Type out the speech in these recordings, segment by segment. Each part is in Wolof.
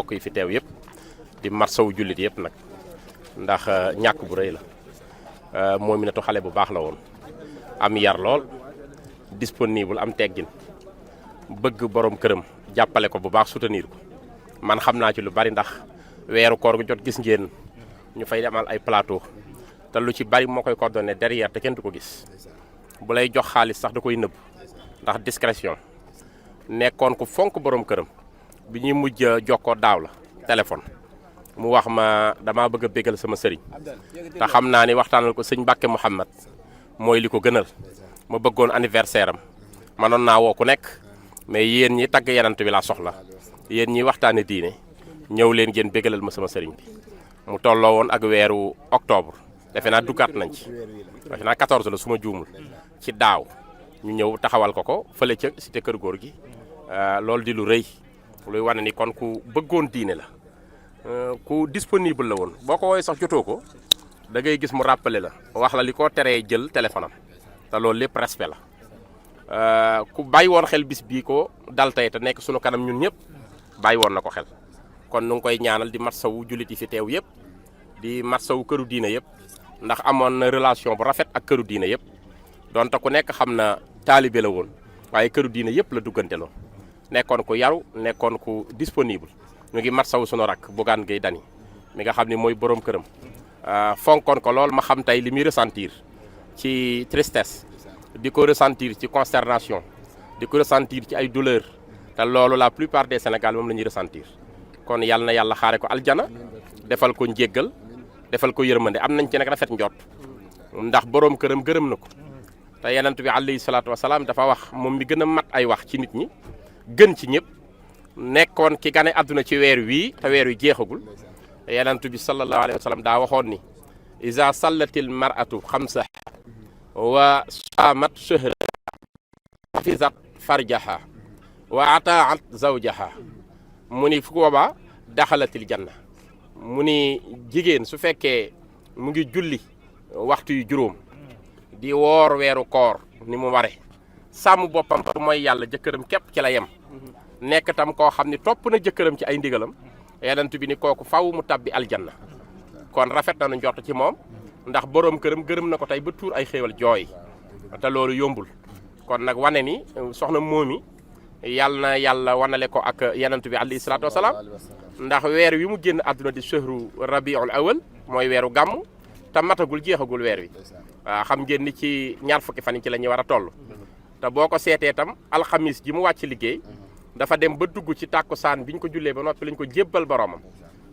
mbokk yi fi teew yëpp di marsawu jullit yëpp nag ndax ñàkk bu rëy la Mominatou xale bu baax la woon am yar lool disponible am teggin bëgg borom këram jàppale ko bu baax soutenir ko man xam naa ci lu bari ndax weeru koor gu jot gis ngeen ñu fay demal ay plateau te lu ci bari moo koy coordonné derrière te kenn du ko gis bu lay jox xaalis sax da koy nëbb ndax discrétion nekkoon ku fonk borom këram bi ñuy mujj jokkoo daaw la téléphone mu wax ma damaa bëgg a bégal sama sëriñ te xam naa ni waxtaanal ko sëñ Mbàkke Mouhamad mooy li ko gënal ma bëggoon anniversaire am manoon naa woo ku nekk mais yéen ñi tagg yenant bi laa soxla yéen ñi waxtaane diine ñëw leen ngeen bégalal ma sama sëriñ bi mu tolloo woon ak weeru octobre defe naa duggaat nañ ci defe naa 14 la su ma juumul ci daaw ñu ñëw taxawal ko fële ca cité kër góor gi loolu di lu rëy luy wane ni kon ku bëggoon diine la ku disponible la woon boo ko woowee sax jotoo ko da ngay gis mu rappelé la wax la li ko teree jël téléphone am te loolu lépp respect la ku bàyyi woon xel bis bii ko dal tey te nekk sunu kanam ñun ñëpp bàyyi woon na ko xel kon nu ngi koy ñaanal di matsawu jullit yi fi teew yëpp di matsawu këru diine yëpp ndax amoon na relation bu rafet ak këru diine yëpp donte ku nekk xam na taalibe la woon waaye këru diine yëpp la dugganteloo nekkoon ku yaru nekkoon ku disponible ñu ngi matsawu sunu rakk Bougane Gueye Dany mi nga xam ne mooy borom këram fonkoon ko lool ma xam tey li muy ressentir ci tristesse di ko ressentir ci consternation di ko ressentir ci ay douleur te loolu la plupart des Sénégal moom la ñuy ressentir kon yàlla na yàlla xaare ko aljana defal ko njéggal defal ko yërmande am nañ ci nag rafet njort ndax borom këram gërëm na ko te yenent bi alayhi salaatu wasalaam dafa wax moom mi gën a mat ay wax ci nit ñi gën ci ñëpp nekkoon ki gane àdduna ci weer wii te weer wi jeexagul yenent bi sallallahu alayhi wa sallam daa waxoon ni iza sallatil mar'atu xamsa wa saamat shahra hafizat farjaha wa ataat zawjaha mu ni fu boobaa daxalatil janna mu ni jigéen su fekkee mu ngi julli waxtu yu juróom di woor weeru koor ni mu ware sàmm boppam mooy yàlla jëkkëram képp ci la yem nekk tam koo xam ni topp na jëkkëram ci ay ndigalam yenent bi ni kooku faw mu tabbi aljanna kon rafet na nu njort ci moom ndax borom këram gërëm na ko tey ba tuur ay xéewal jooy te loolu yombul kon nag wane ni soxna moomi yàlla na yàlla wanale ko ak yenent bi alayhi salaatu wasalaam ndax weer wi mu génn àdduna di shahru rabiul awal mooy weeru gàmm te matagul jeexagul weer wi waaw xam ngeen ni ci ñaar fukki fan yi ci la ñuy war a toll te boo ko seetee tam alxamis ji mu wàcc liggéey dafa dem ba dugg ci tàkkusaan bi ñu ko jullee ba noppi lañ ko jébbal boromam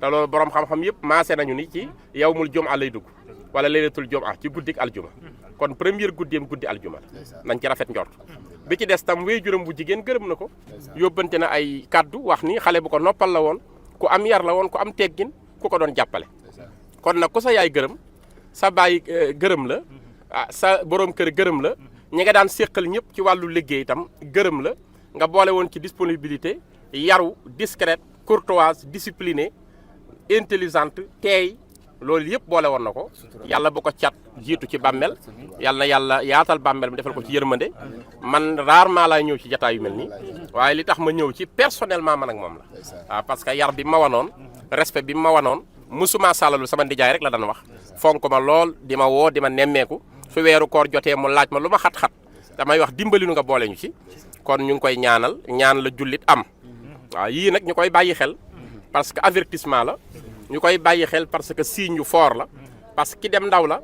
te loolu borom xam-xam yëpp maase nañu ni ci yawmul jumaa lay dugg wala laylatul jumaa ci guddik aljuma kon première guddeem guddi aljuma nañ ci rafet njort bi ci des tam wéy juróom bu jigéen gërëm na ko yóbbante na ay kaddu wax ni xale bu ko noppal la woon ku am yar la woon ku am teggin ku ko doon jàppale kon nag ku sa yaay gërëm sa baay gërëm la sa borom kër gërëm la ñi nga daan séqal ñëpp ci wàllu liggéey itam gërëm la nga boole woon ci disponibilité yaru discrète courtoise disciplinée intelligente teey loolu yëpp boole woon na ko yàlla bu ko cat jiitu ci bàmmel yàlla na yàlla yaatal bàmmel mi defal ko ci yërmande man rarement laay ñëw ci jataay yu mel nii waaye li tax ma ñëw ci personnellement man ak moom la waaw parce que yar bi ma wanoon respect bi ma wanoon musuma sàllalu sama ndijaay rek la daan wax fonk ma lool di ma woo di ma nemmeeku su weeru koor jotee mu laaj ma lu ma xat-xat damay wax dimbali nu nga boole ñu ci kon ñu ngi koy ñaanal ñaan la jullit am waaw yii nag ñu koy bàyyi xel parce que avertissement la ñu koy bàyyi xel parce que signe yu fort la parce que ki dem ndaw la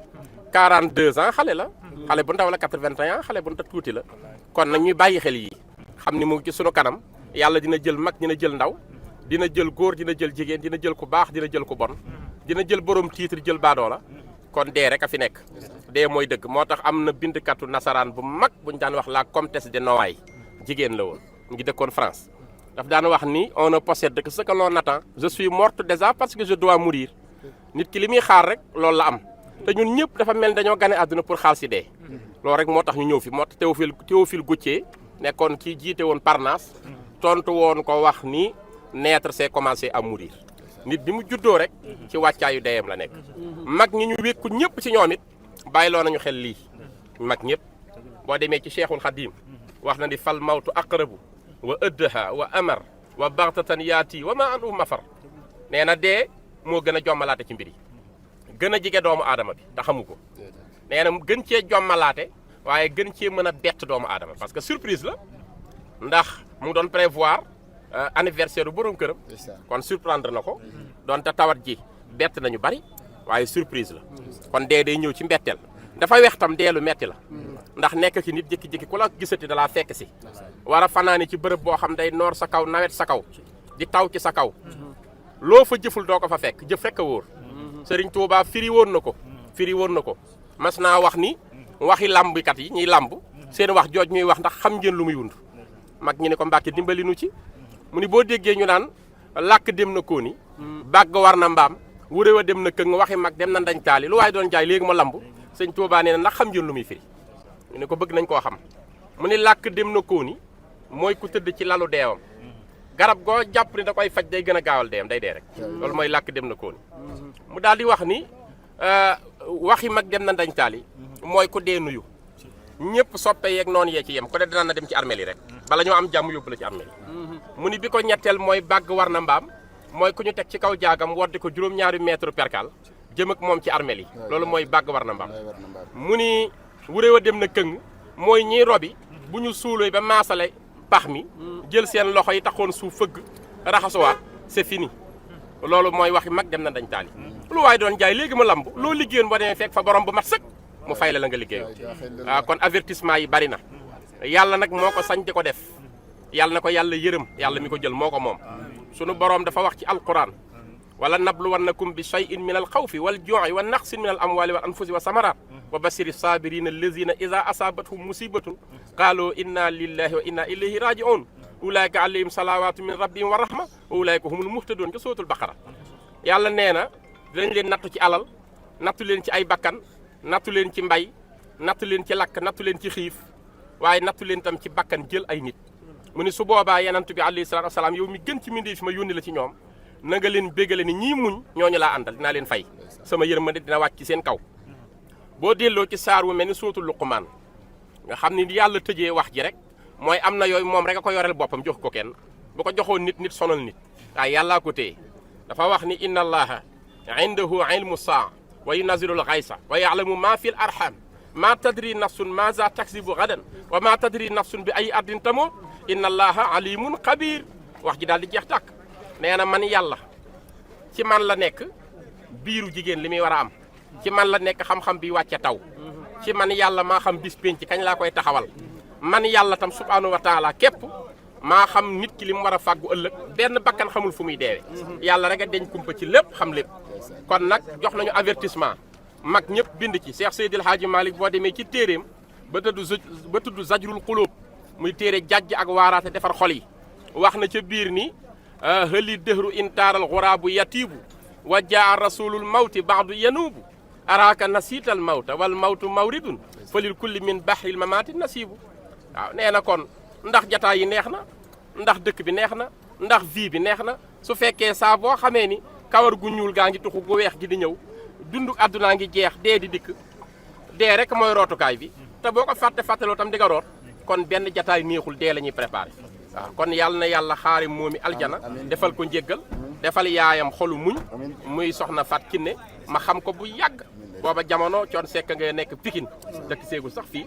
42 ans xale la xale bu ndaw la 81 ans xale bu ndaw tuuti la kon nag ñuy bàyyi xel yii xam ni mu ngi ci sunu kanam yàlla dina jël mag dina jël ndaw dina jël góor dina jël jigéen dina jël ku baax dina jël ku bon dina jël borom titre jël baadoo la kon dee rek a fi nekk dee mooy dëgg moo tax am na bindkatu nasaraan bu mag bu ñu daan wax la comtesse de Noailles jigéen la woon mu ngi dëkkoon France daf daan wax ni on ne possède que ce que l'on attend je suis morte déjà parce que je dois mourir nit ki li muy xaar rek loolu la am te ñun ñëpp dafa mel dañoo gane àdduna pour xaal si dee loolu rek moo tax ñu ñëw fi moo tax Théophile Gautier nekkoon kii jiite woon Parnasse tontu woon ko wax ni naître c'est commencer à mourir nit bi mu juddoo rek ci wàccaayu deyam la nekk mag ñi ñu wékku ñëpp ci ñoom it bàyyiloo nañu xel lii mag ñëpp boo demee ci Cheikhul Khadim wax na ni fal mawtu aqrabu wa ëddaha wa amar wa baxtatan yaati wa ma anu mafar nee na dee moo gën a jommalaate ci mbir yi gën a jige doomu aadama bi te xamu ko nee na gën cee jommalaate waaye gën cee mën a bett doomu aadama parce que surprise la ndax mu ngi doon prévoir anniversaire bu borom këram kon surprendre na ko donte tawat ji bett nañu bari waaye surprise la kon dee day ñëw ci mbetteel dafa weex tam dee lu metti la ndax nekk ci nit jékki-jékki ku la gisati dalaa fekk si war a fanaani ci bërëb boo xam day noor sa kaw nawet sa kaw di taw ci sa kaw loo fa jëful doo ko fa fekk jëf rekk a wóor Sëriñ Tuubaa firi woon na ko mas naa wax ni waxi làmbkat yi ñuy làmb seen wax jooj ñuy wax ndax xam ngeen lu muy wund mag ñi ne ko Mbàkke dimbali nu ci mu ni boo déggee ñu naan làkk dem na kóoni bàgg war na mbaam wuré wa dem na këng waxi mag dem na ndañ taali lu waaye doon jaay léegi ma lamb Sëñ Tuubaa nee na ndax xam ngeen lu muy firi ñu ne ko bëgg nañ koo xam mu ni làkk dem na kóoni mooy ku tëdd ci lalu deewam garab goo jàpp ni da koy faj day gën a gaawal deewam day dee rek loolu mooy làkk dem na kóoni mu daal di wax ni waxi mag dem na ndañ taali mooy ku dee nuyu ñëpp soppe yeeg noonu yee ci yem ku ne dina na dem ci armeel yi rek bala ñoo am jàmm yóbbu la ci armeel yi mu ni bi ko ñetteel mooy bàgg war na mbaam mooy ku ñu teg ci kaw jaagam woddi ko juróom-ñaari mètre percal jëm ak moom ci armeel yi loolu mooy bàgg war na mbaam mu ni wuré wa dem na këng mooy ñiy robi bu ñu suulooy ba maasale pax mi jël seen loxo yi taxoon suuf fëgg raxasuwaat c'est fini loolu mooy waxi mag dem na dañ taali lu waaye doon jaay léegi ma lamb loo liggéeyoon boo demee fekk fa borom bu mat sëkk mu fay la nga liggéeyoo waaw kon avertissement yi bari na yàlla nag moo ko sañ di ko def yàlla na ko yàlla yërëm yàlla mi ko jël moo ko moom sunu borom dafa wax ci alquran wala nabluwannakum bi shay'in min al xawfi wal ju'i wa naqsin min al amwali wal anfusi wa samarat wa basiri sabirina allazina ida asabathum musibatun qalu inna lillahi wa inna ilayhi raji'un ulaika alayhim salawatu min rabbihim wa rahma wa ulaika humul muhtadun ci suratul baqara yàlla nee na dinañ leen nattu ci alal nattu leen ci ay bakkan nattu leen ci mbay nattu leen ci lakk nattu leen ci xiif waaye nattu leen tam ci bakkan jël ay nit mu ni su boobaa yenantu bi alayhi salaatu wasalaam yow mi gën ci mbindéef fi ma yónni la ci ñoom na nga leen bégale ni ñii muñ ñooñu laa àndal dinaa leen fay sama yërmande dina wàcc ci seen kaw boo delloo ci saar wu mel ni suuratul Luqmaan nga xam ni yàlla tëjee wax ji rek mooy am na yooyu moom rek a ko yoreel boppam jox ko kenn bu ko joxoon nit sonal nit waaye yàllaa ko téye dafa wax ni inna allaha indahu ilmu saa wa yunazilul xaysa wa yaalamu ma fi l arham ma tadri nafsun maza taksibu gadan wa ma tadri nafsun bi ay ardin tamoot inna allaha alimun xabir wax ji daal di jeex tàkk nee na man yàlla ci man la nekk biiru jigéen li muy war a am ci man la nekk xam-xam bi wàcce taw ci man yàlla maa xam bis pénc kañ laa koy taxawal man yàlla tam subhanahu wa taala képp maa xam nit ki li mu war a fàggu ëllëg benn bakkan xamul fu muy deewe yàlla rek a deñ kumpa ci lépp xam lépp kon nag jox nañu avertissement mag ñëpp bind ci Cheikh Seydil Hadji Malick boo demee ci téeréem ba tudd zajrul xulóob muy téere jajj ak waaraate defar xol yi wax na ca biir ni hëli dëhru intaaral xuraabu yatiibu wa jaa rasulul mawti baadu yanuubu araaka nasiital mawta wal mawtu mawridun falil kulli min bahril mamaati nasiibu waaw nee na kon ndax jataay yi neex na ndax dëkk bi neex na ndax vie bi neex na su fekkee saa boo xamee ni kawar gu ñuul gaa ngi tuxu gu weex gi di ñëw dundu àddunaa ngi jeex dee di dikk dee rek mooy rootukaay bi te boo ko fàttaloo tam di nga root kon benn jataay neexul dee la ñuy préparé waaw kon yàlla na yàlla xaari moomi aljana defal ko njéggal defal yaayam xolu muñ muy soxna Fat Kiné ma xam ko bu yàgg booba jamono coon sekk nga nekk Pikine dëkk seegul sax fii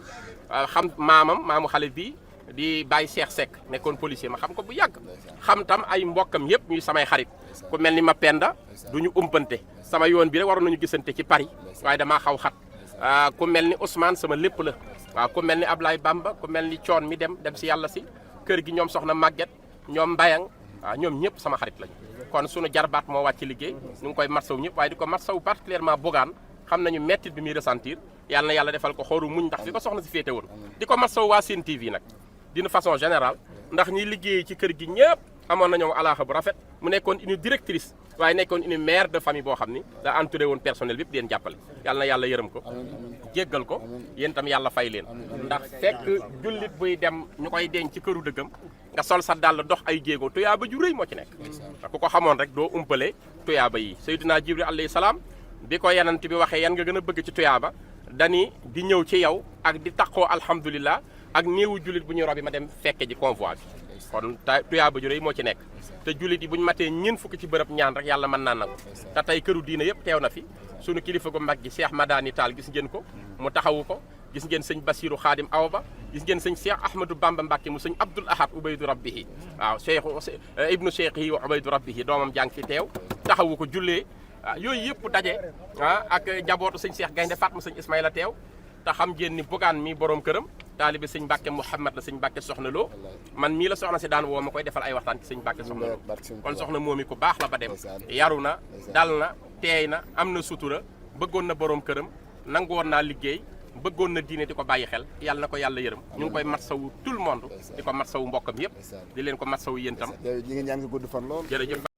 xam maamu xale bii di Baye Cheikh Seck nekkoon policier ma xam ko bu yàgg xam tam ay mbokkam yëpp ñuy samay xarit ku mel ni ma penda du ñu umpante sama yoon bi rek waroon nañu gisante ci Paris waaye damaa xaw xat ku mel ni Ousmane sama lépp la waaw ku mel ni Ablaye Bamba ku mel ni coon mi dem si yàlla si kër gi ñoom soxna Maguette ñoom Mbayang waaw ñoom ñëpp sama xarit lañu kon sunu jarbaat moo wàcc liggéey ñu ngi koy matsaw ñëpp waaye di ko matsaw particulièrement Bougane xam nañu mettit bi muy ressentir yàlla na yàlla defal ko xooru muñ ndax fi ko soxna si féete woon di ko matsaw waa Sen TV nag d'une façon générale ndax ñi liggéey ci kër gi ñëpp amoon na ñoom alaaxa bu rafet mu nekkoon une directrice waaye nekkoon une mère de famille boo xam ni da entouré woon personnel bi yëpp di leen jàppale yàlla na yàlla yërëm ko jéggal ko yéen tam yàlla fay leen ndax fekk jullit buy dem ñu koy denc ci këru dëggam nga sol sa dàll dox ay jéego tuyaaba ju rëy moo ci nekk ku ko xamoon rek doo umpale tuyaaba yi Seydina Jibril alayhi salaam bi ko yenant bi waxee yan nga gën a bëgg ci tuyaaba dani di ñëw ci yow ak di taqoo alhamdulillah ak néewu jullit bu ñuy robi ma dem fekke ji convoi bi kon tuyaaba ju rëy moo ci nekk te jullit yi bu ñu matee ñeent fukki ci bërëb ñaan rek yàlla mën naa nangu te tey këru diine yëpp teew na fi sunu kilifa gu mag gi Cheikh Madani Tall gis ngeen ko mu taxawu ko gis ngeen sëñ Basiru Xaadim Awa Ba gis ngeen sëñ Cheikh Ahmadou Bamba Mbacke mu sëñ Abdoul Ahad Ubaydu Rabbihi waaw Cheikh ibnu Cheikh yi wa Ubaydu Rabbihi doomam jàng fi teew taxawu ko jullee yooyu yëpp daje ak njabootu sëñ Cheikh Gaynde Fatma sëñ Ismaïla teew te xam ngeen ni Bougane mi borom këram taalibe sëñ Mbacke Mouhamad la sëñ Mbacke Soxna Lo man mii la soxna si daan woo ma koy defal ay waxtaan ci sëñ Mbacke Soxna Lo kon soxna moomi ku baax la ba dem yaru na dal na teey na am na sutura bëggoon na borom këram nangu woon naa liggéey bëggoon na diine di ko bàyyi xel yàlla na ko yàlla yërëm ñu ngi koy matsawu tout le monde di ko matsawu mbokkam yëpp di leen ko matsawu yéen tam ñi ngi ñaan nga gudd fan lool jërëjëf